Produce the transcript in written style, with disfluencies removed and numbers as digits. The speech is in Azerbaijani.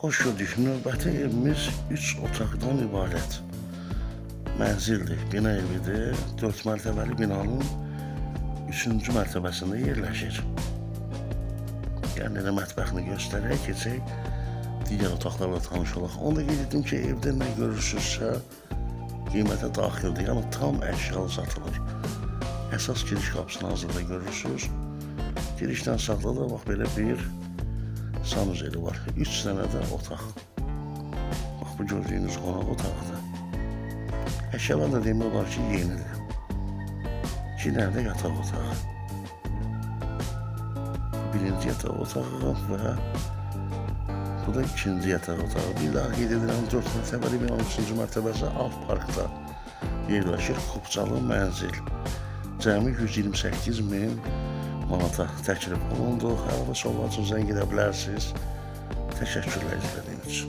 Xoş gördük. Növbəti evimiz 3 otaqdan ibarət mənzildir, bina evidir. 4 mərtəbəli binanın 3-cü mərtəbəsində yerləşir. Yəni elə mətbəxini göstərək, keçək digər otaqlarla tanış olaq. Onu da qeyd edim ki, evdə nə görürsünüzsə qiymətə daxildir. Yəni tam əşyalı satılır. Əsas giriş qapısını hazırda görürsünüz. Girişdən sağda da bax belə bir sanuzeli var. 3 dənə də otaq. Bax bu gördüyünüz qonaq otağıdır. Əşyalar da demək olar ki, yenidir. 2 dənə də yataq otağı. Birinci yataq otağı və bu da ikinci yataq otağı. Bir daha qeyd edirəm, 4 mərtəbəli binanın 3-cü mərtəbəsi Av Parkda yerləşir. Kupçalı mənzil. Cəmi 128 min manata təklif olundu. Əlavə suallar üçün zəng edə bilərsiniz. Təşəkkürlər izlədiyiniz üçün.